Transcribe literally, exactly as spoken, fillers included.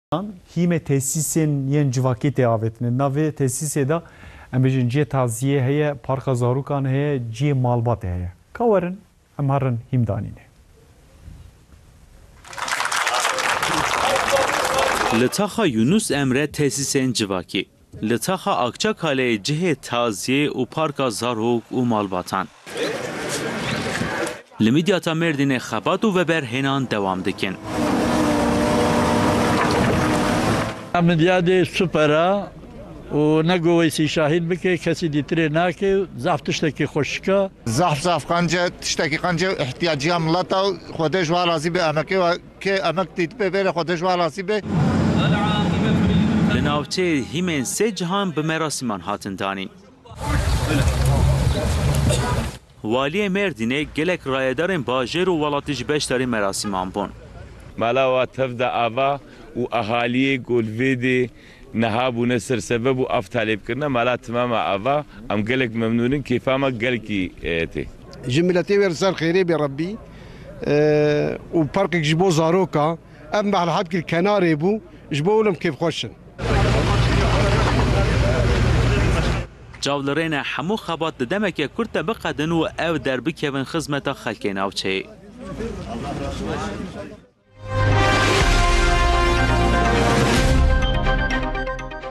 Hîmê tesîsên yên civakî tê avêtinê. Di nav vê tesîsê de, em bêjin, cihê taziyê heye, parka zarokan heye, cihê malbatê heye. Ka werin, em herin hîm danînê. Li taxa Yunus Emre tesîsên civakî. Li taxa Akçakaleyê cihê taziyê û parka zarok û malbatan. Li Midyata Mêrdînê xebat û veberhênan dewam dikin. Midyadê super e û ne ku Weysî Şahîn bike, kesî dîtirê nake, zaf tiştekî xweşik e. Zaf zaf qenc e, tiştekî qenc e, îhtiyacî ya millet e. Xwedê ji wan razî be, emekê we kê emek dît pê vêre, Xwedê ji wan razî be. Li navçeyê hîmên sê cihan bi merasîman hatin danîn. Waliyê Mêrdînê, gelek rayedarên bajêr û welatî ji beşdarî merasîman bûn. Mala wa tev de ava û ahaliyê ku li vê dê niha bûne sersebeb û av talêb kirine, mala timama ava. Em gelek memnûn in, kêfa me gelkî, e, tê. Ji miletê wê li ser xêrê bê Rebbî, e, û parkek ji bo zaroka, ev mehleb kir kenarê bû, ji bo hûn em kêfxweş in. Çav li rê ne, hemû xebat di demeke kurt de biqedin û ew derbikevin xizmeta xelkê navçeyê.